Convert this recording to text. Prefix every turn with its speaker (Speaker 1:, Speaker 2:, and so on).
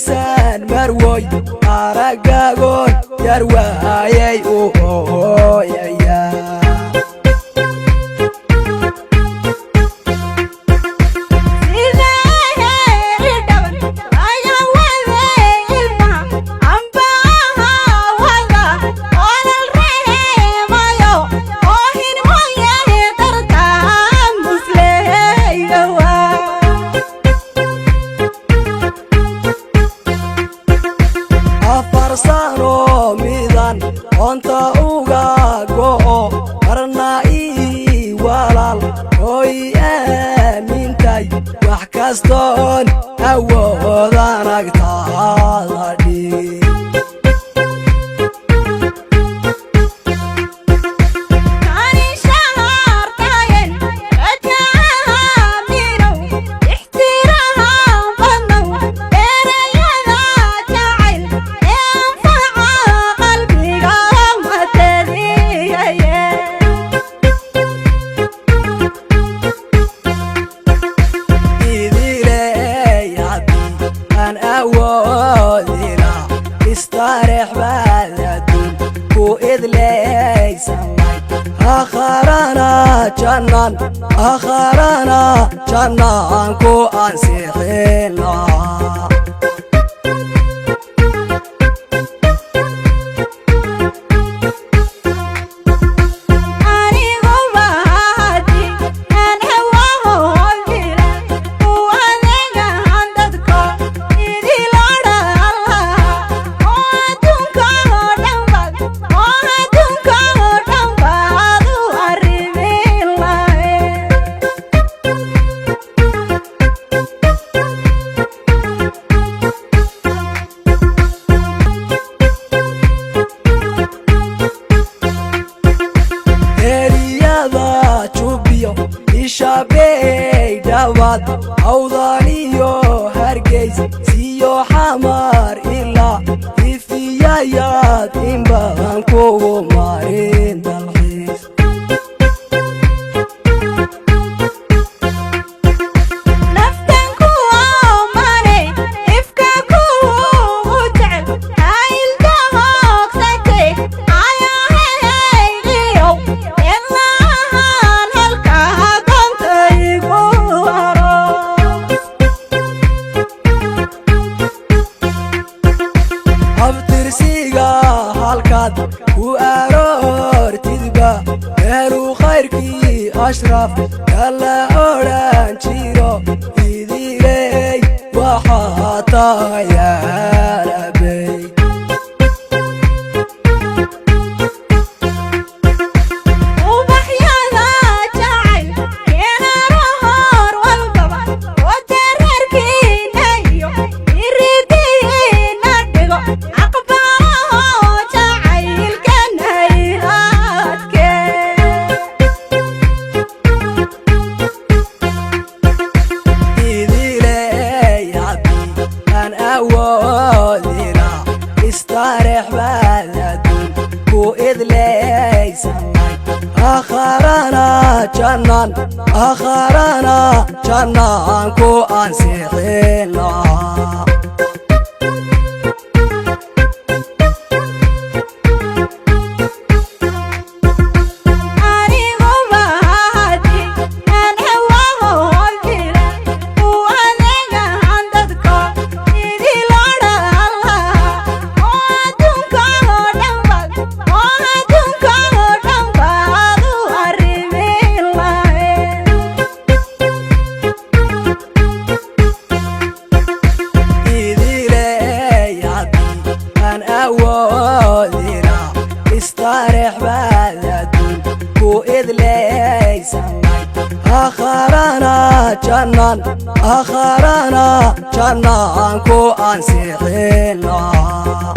Speaker 1: Idlaysan marwoy, aragaagoon yar waayay u ooyaya. 4 sano midan oonta uga go'o, marna ii walaal oo i aamintay, wax kastoon awoodan agtaada dhig. Idiley, haddii aan awoodina, istareex baad adduun ku idlaysanay. Akharana jannan, akharana jannaan ku ansixin lahaa. Eriyada Jubbiyo Ishaabey dhawaad, Awdaniyo Hargeys siyo Xamar ilaa Ifiyayaad in badan kugu marin dalxiis. Abtirsiga halkaad ku aroortidba, meeluu khayrkii ashraf kala odhan jiro. Idiley, waxaa tahayaarabey. Idiley, haddii aan awoodina, istareex baad adduun ku idlaysanay. Akharana jannan, akharana jannaan ku ansixin lahaa. Idiley, haddii aan awoodina, istareex baad adduun ku idlaysanay. Akharana jannan, akharana jannaan ku ansixin lahaa.